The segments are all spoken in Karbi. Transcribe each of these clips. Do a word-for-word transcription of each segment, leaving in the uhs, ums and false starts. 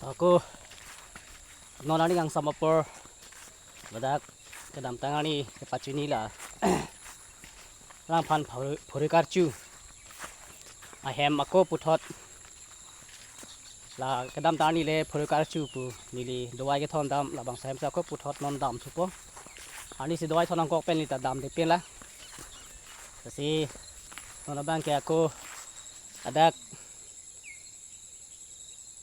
Ako non arni kangsam apor ladak kedamtang arni kepachini la langphan phuri-, phuri karchu ahem ako puthot la kedamtang arni le phuri karchu pu neli dovai kethondam labangso ahem si ako puthot non dam thupo. Arni si dovai thon nangkok pen neli ta damde pen la. Lasi non abang ke ako adak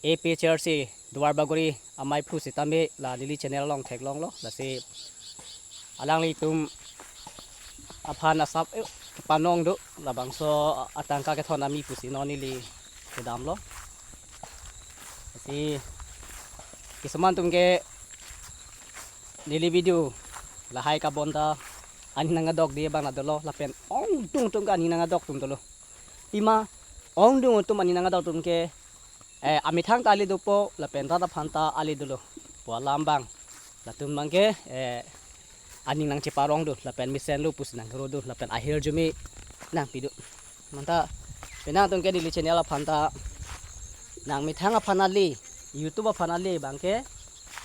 A P H R C Duar Bagori amei phu sitame la neli channel along theklonglo. Lasi alanglitum aphan asap, eh, panong do labangso atangka kethon ami pusi non neli kedamlo. Lasi kisuman atum ke neli video lahai kabonta aning nangkadokde abang la dolo lapen ongdung atum ke aning nangkadok atum dolo. Pima ongdung atum aning nangkadok atum ke, eh, amethang ta ale dopo lapen rat aphan ta ale dolo pu alam abang. Latum abang ke, eh, aning nangcheparong do lapen mesenlo pusi nanghero do lapen ahirjume nangpi do. Manta penang atum ke neli channel aphan ta nangmethang aphan ale, YouTube aphan ale abang ke,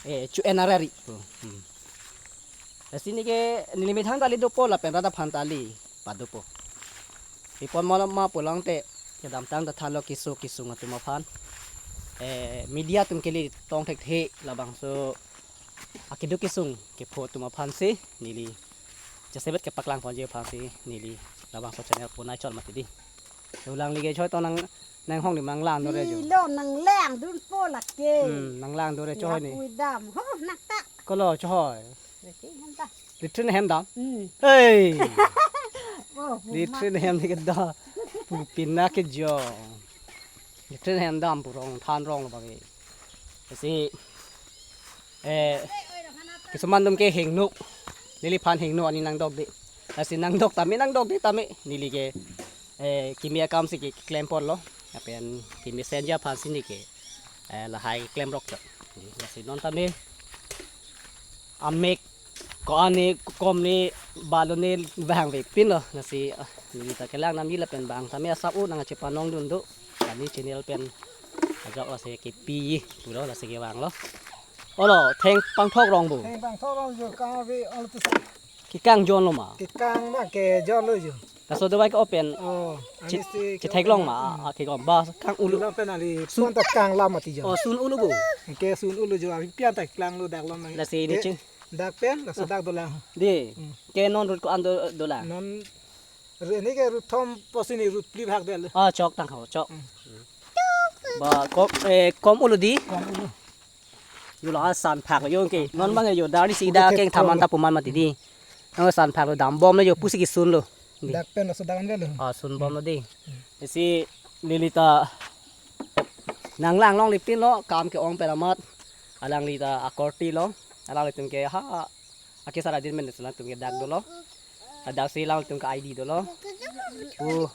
eh, chu-en arari pu. Hmm. Lasi neke neli methang ta ale dopo lapen rat aphan ta ale padopo. Pi apot ma pulote kedamtang ta thanlo keso kesung atum aphan. Eh, media atum kele tong thekthe labangso akeduk kesung kepho atum aphan si neli jasemet kepaklang ponji aphan si neli labangso channel ponai chot mati di. Alangli ke choi to nang, nanghong ni nanglang dore jo. Nilo nanglangdunpo lake. Hmm, nanglang dore choi ni. Kuidam. Ho, nangtak. Kolo choi. Lake hanta. Litrin hem dam. Hmm. Hey. Oh, litrin hem ni ke da. Pu pina ke jo. Litrin hem dam pu rong than rong lo bagi. Lasi, eh, kisuman atum ke hingno. Neliphan hingno aning nangdokde. Lasi nangdok tame nangdokde tame. Neli ke, eh, kimi akam si ke klem ponlo. Lapen kimi senja aphan si neke, eh, lahai klemrok chot. Lasi non tame amek ko-an ni kom ni balo ni vangve pinlo. Lasi, ah, neli ta kelang nangji lapen bang tame asap o nangchepanongdun do. Ani channel pen ajok lasi kepi pulo lasi kevanglo. Olo, theng pangthok rong bu. Theng pangthok rong jo kave ol tu sa. Kekang jonlo ma. Kekang ma ke jonlo jo. Laso dovai ke open. Oh, che-, ani si ke chetheklong open ma, hmm. Ah, kekom ba kang ulu. Lo pen ali sun ta kang lam ati jo. Oh, sun ulu bu. Ke sun ulu jo, api pian ta klang lo dak lo nang. Lasi ini ke ching. Dak pen, laso dak dolang. Di. Hmm. Ke non rut ko-an do, dolang. Non, re-, ini ke rut thom posi ni rut phli bhag del. Ah, chok tang ho, chok. Hmm. Ba, kom, eh, kom ulu di. Kom ulu. Yo la san phak yo ke. Non abang yo dari si da keng thaman ta puman mati di. Non san phak lo dambomlo yo pusi kesunlo. Di. Dak pen laso dak an lo. Ah, sunbomlo di. Hmm. Lasi neli ta nanglang longle pinlo kam ke-ong pen amat. Alangli ta akorte lo. Alanglitum ke ha akesar adin men latum ke dak dolo. Ladak si alangtum ke I D dolo. Pu,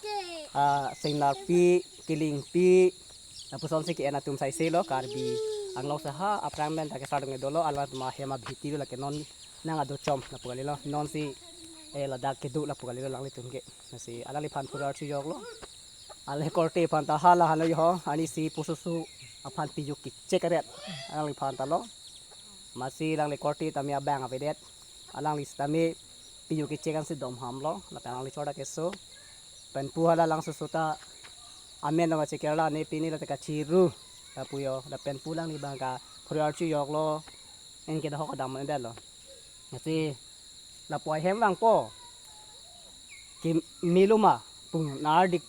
ah, Singnarpi, Kilingpi, lapuson si ke-en atum saise lo, Karbi Anglong si ha aphrang pen ta kesar atum ke dolo, alangtum ahem abhiti lo lake non nang ado chom lapu kalilo, non si, eh, ladak kedo lapu kalilo alanglitum ke. Lasi alangliphan phuri archu joklo. Alangli korte aphan ta hala halo yo, ani si pususu aphan pijok kechek aret. Alangliphan ta lo. Masi alangli korte tame abang avedet. Alangli sitame pijok kechek an si dom hamlo. Lapen alangli chorda keso. Pen pu hala lang susu ta amen doma che Kerala ne pini la ta kachiru. Lapu yo. Lapen pu alangli abang ke phuri archu joklo. Anke dak ho kedam det lo. Lasi lapu ahem vangpo. Keme lo ma, pu nardik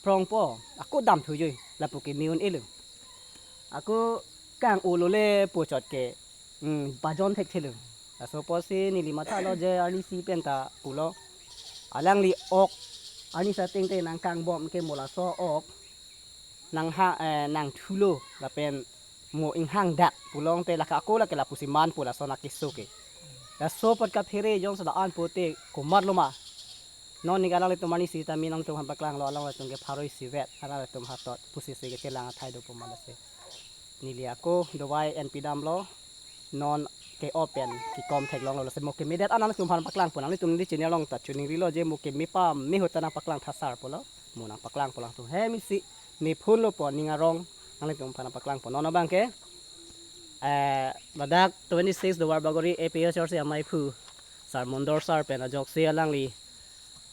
prongpo. Ako dam thu joi, lapu keme un-elo. Ako kang ulu le pu chot ke, hmm, bajon thekthelo. Laso apotsi neli mathalo je arnisi pen ta pulo. Alangli ok, arnisi ateng te nangkangbom ke mo laso ok nang ha, eh, nangthulo lapen mo inghang dak pulote lake ako lake lapusi man pu lason akeso ke. Laso apot kaphere jongsi la-an pote komatlo ma. Non neke alanglitum arnisi tame nangtum aphan paklanglo alanglitum ke pharo isivet alanglitum hatot pusisi kechelang athai dopo ma lasi. Neli ako dovai en pidamlo. Non ke-o pen kekom theklonglo lasi mo kemedet an nangtum aphan paklangpo nanglitum neli channel along ta chuning rilo je mo keme pame ahut ta nangpaklang thasar pulo. Mo nangpaklangpo alangtum hem isi ne phone lo po ning arong nanglitum aphan paklangpo non abang ke Eh, ladak twenty-six Duarbagori A P H R C amaiphu Sar Mondor Sar pen ajoksi alangli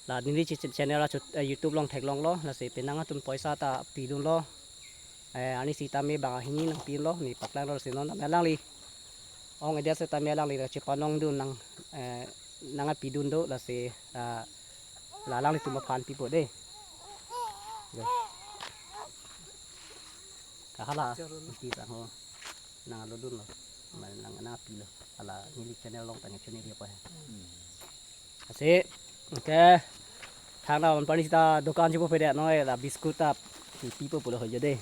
la neli chi-, channel achut, eh, YouTube along theklonglo, lasi penang atum poisa ta pidunlo. Eh, arnisi tame bang ahini nangpilo, ne paklanglo, lasi non tame alangli ong edia setame alangli chepanongdun nang, eh, nangpidun do, lasi, ah, la alanglitum aphan pipo de. Kahala, mesti sang ho. Nang alodunlo. Nang, nang, nangpilo. Hala neli channel along tangchini dia pa. Lasi, okay. Thangta on pani sita dokan chepo pede noi, la biscuit ta pi, pipo pulo ho jo de.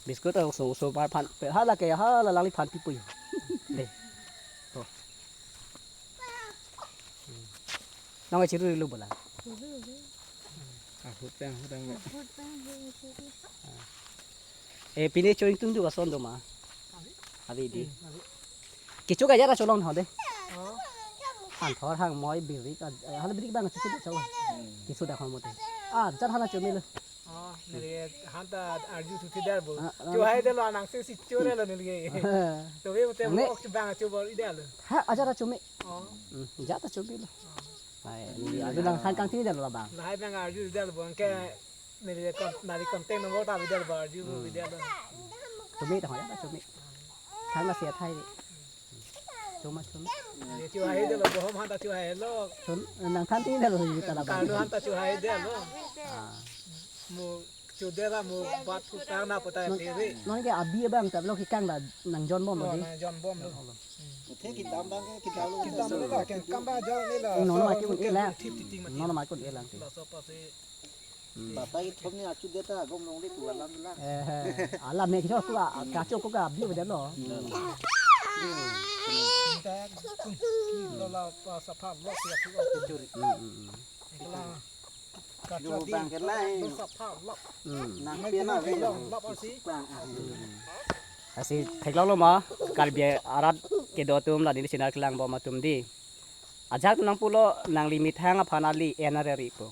Biscuit ta oso, oso mar aphan, pe hala ke, hala alangliphan pipo jo. De. To. Nang chiru lo bola. Ahut tang, ahut tang. Eh, pine chewing tung du ason do ma. Ave di. Kecho ka jara cholong ho de. Hang thor hang moi birik, eh, hala birik bang chuchu de chau. Kecho da hon mote. Ah, jar hana chomelo. Oh, neli hanta arju thuthi der bo. Ah, ah. Chuhai derlo, anang si si chore lo neli. Ah. To be mote. Ang ne? Mo ok bang chobor ide lo. Ha, ajara chome. Oh. Hmm, jata chomelo. Ai, neli arju nang han kangthi derlo bang. Lahai bang arju derlo bang ke neli kon-, neli contact number ta derlo bang arju derlo. Chome ta ho ya ta chome. Thang la sia thai de. Choma choma. Chuhai derlo, bohom hanta chuhai lo. Chom, nang than ti derlo kita la bang. Kanu hanta chuhai derlo. Ah. Mo chu dera mo bat ku tang na pota piri. Non ke abi bang ta lo kikang la nang jon bom lo. Oh, de. Nang jon bom lo. Muthe kitam bang ke kitam lo. Kitam lo la, kang kam ba jon ni la. Non ma ke un e la. Thip thip thip mati. Non ma ke un e lang ti. Laso apotsi. Batai thom ni achu deta gom long de ku alam lang. Eh, alam me kicho ku a, kacho ku ka abi beda lo. Kita kun ki lo la pa sapha lo ya ku. Hmm, hmm, hmm. Ikla. Kacho di bang ke lai. Lo sapha lo. Hmm. Nang pia na ve lo. Lo apotsi. Bang ah. Lasi theklonglo ma, Karbi arat kedo atum la neli channel kelang bom atum di. Ajak nang pulo nangli methang aphan ali N R R I po.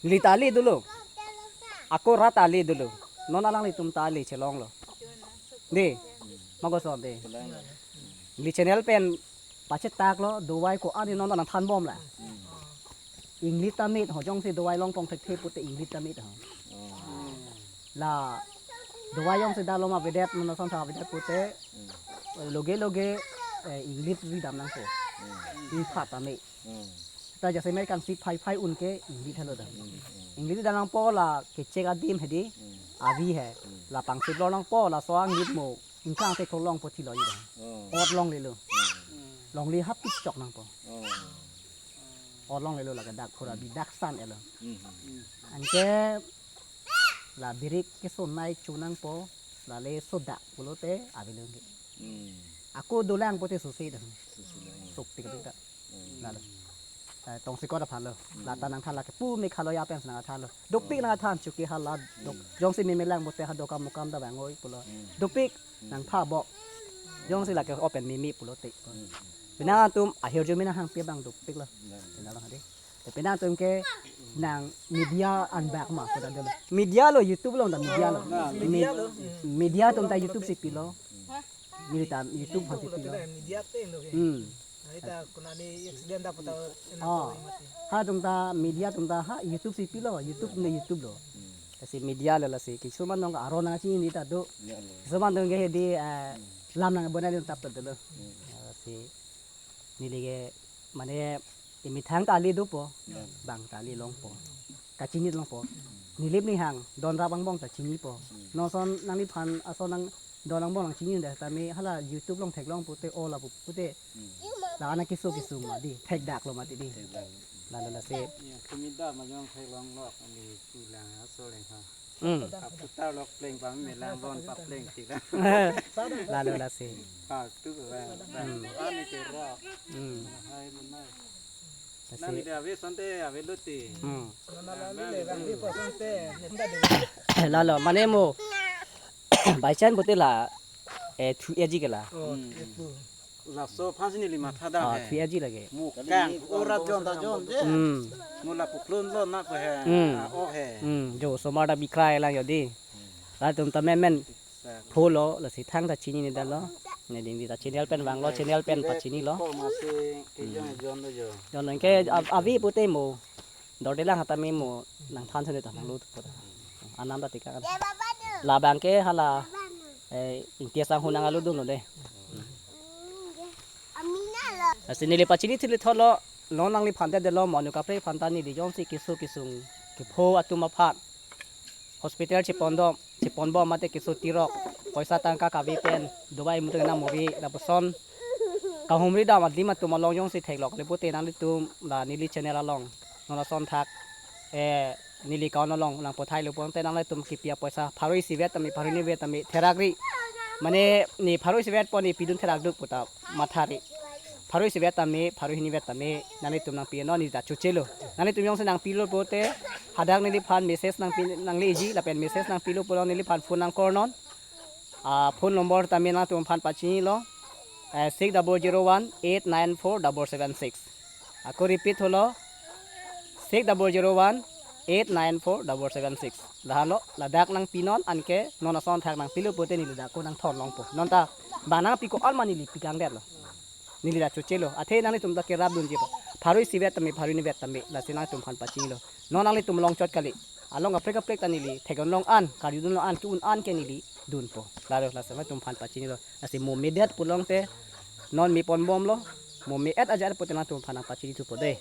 Neli ta ali dolo. Ako rat ta ali dolo. Non alanglitum ta ali chelonglo. De. Magoso de. Neli channel pen pachetaklo, dovai ko-an non nang than bom la. English ta mit ho, jongsi dovai longpon thekthe pute English ta mit ho. La dovai jongsi dalom avedet, non ason tha avedet pute loge loge, eh, English ri dam nangpo. Ri phat ta mit. Ta jase mai kangsi phai phai un ke English helo dam. English dam nangpo la kechek adim hedi. Avi hai. La pangsit lo nangpo laso angit mo. Ingkang te kolong po thilo ida. Ot longlelo. Longle hap pit chok nangpo. Ot longlelo la ke dak phura bi dak san elo. Anke la birik kesonai chu nangpo, la le sodak pulote avilung ke. Ako dolang pote sose dah. Sok tik tik dak. Lalo. Eh, tongsekot aphan lo. Lata nang than la ke pu Meghalaya pen nang than lo. Dopik nang than chuki hala dok. Jongsi memelang pote ha dokam mukam ta bang oi pulo. Dopik nang pha bok. Jongsi la ke open mimi pulote. Penang atum ahir jumi nang hangpi bang dopik lo. Penang lo hadi. Te penang atum ke nang media anbak ma ko ta dolo. Media lo YouTube lo ta media lo. Media lo. Media atum ta YouTube si pilo. Neli ta YouTube aphan si pilo. Media te lo ke. Hmm. Neli ta kuna ni accident ta puta. Oh. Ha atum ta media atum ta ha YouTube si pilo, YouTube ne YouTube lo. Lasi media lo lasi kisuman nong aron nang chini ta do. Kisuman nong ke di, eh, lam nang bonai dun tap ta dolo. Lasi neli ke mane emethang ta ali dopo, bang ta ali longpo. Kachini longpo. Nilip nihang, don rap angbong ta chinipo. Non ason nangliphan ason nang don angbong nang chini dah, tame hala YouTube along theklong pute o la pu-, pute. La ana keso keso ma di, thekdak lo mati di. Lalo lasi. Ya, kemida majong theklong lok ani pulang aso leng ha. Hmm. Aputar lok pleng pa melang bon pa pleng tik la. Lalo lasi. Pa tu ba. Hmm. Ani ke ro. Hmm. Hai menai. Lasi. Nani dia ave sante ave luti. Hmm. Lalo mane mo. By chance bote la, eh, thu eji ke la. Oh, itu. Laso aphansi neli matha dam Ah, he. Thu eji lake. Mo kang ora jon ta jon je. Hmm. Mo lapu klun lo na ko he. Hmm. Ah, oh he. Hmm, jo osomar ta bikrai lang jo di. Latum ta men men Pho lo, lasi thangta chinine damlo. Ne ding di ta channel pen vanglo, channel pen pachinilo. Ko masi ke jong jon lo jo. Jon lo ke av-, avi pute mo. Dordelang hatame mo nangthan sene ta nanglut pute. Anam ta tika. Labang ke hala, eh, Ingti asangho nang alu dunlo de. Lasi neli pachini thili thotlo, non nangliphan te delo, mo anu kaprek aphan ta neli jongsi keso kesung kepho atum aphan hospital chepondom, cheponbom mate keso tirok, poisa tangka kave pen, Dubai mutu na movie lapuson kahumri dam adim atum along jongsi theklokle pute nanglitum la neli channel along non ason thak, eh, neli account along nangpathailo pulote nanglitum kepi apoisa pharo isivet tame, pharo hinivet tame therakri. Mane ne pharo isivet pen ne pidun therak duk puta mathari. Pharo isivet tame, pharo hinivet tame nanglitum nangpinon, neli ta chochelo. Nanglitum jongsi nangpilo pute hadak neliphan message nangpi, nangleji lapen message nangpilo pulo neliphan phone nangkornon. Ah, phone number tame nangtumphan pachinilo. Eh, six double zero one eight nine four double seven six. Ako repeat holo, six double zero one eight nine four double seven six. Lahenlo, ladak nangpinon, anke non ason thak nangpilo pute neli dak ako nangthon longpo. Non ta bang nangpi ko-an ma neli pikangdetlo. Neli ta chochelo. Athe nanglitum ta kerap dunji po. Pharo isivet tame, pharo hinivet tame, lasi nangtumphan pachinilo. Non nanglitum longchot kali. Along kaprek kaprek ta neli thekdun long an, kari dun long an, ke-un an ke neli dunpo. Lalo, lasi nangtumphan pachinilo. Lasi mo medet pulote non meponbomlo. Mo me-et ajat pute nangtumphan nangpachini thupo de.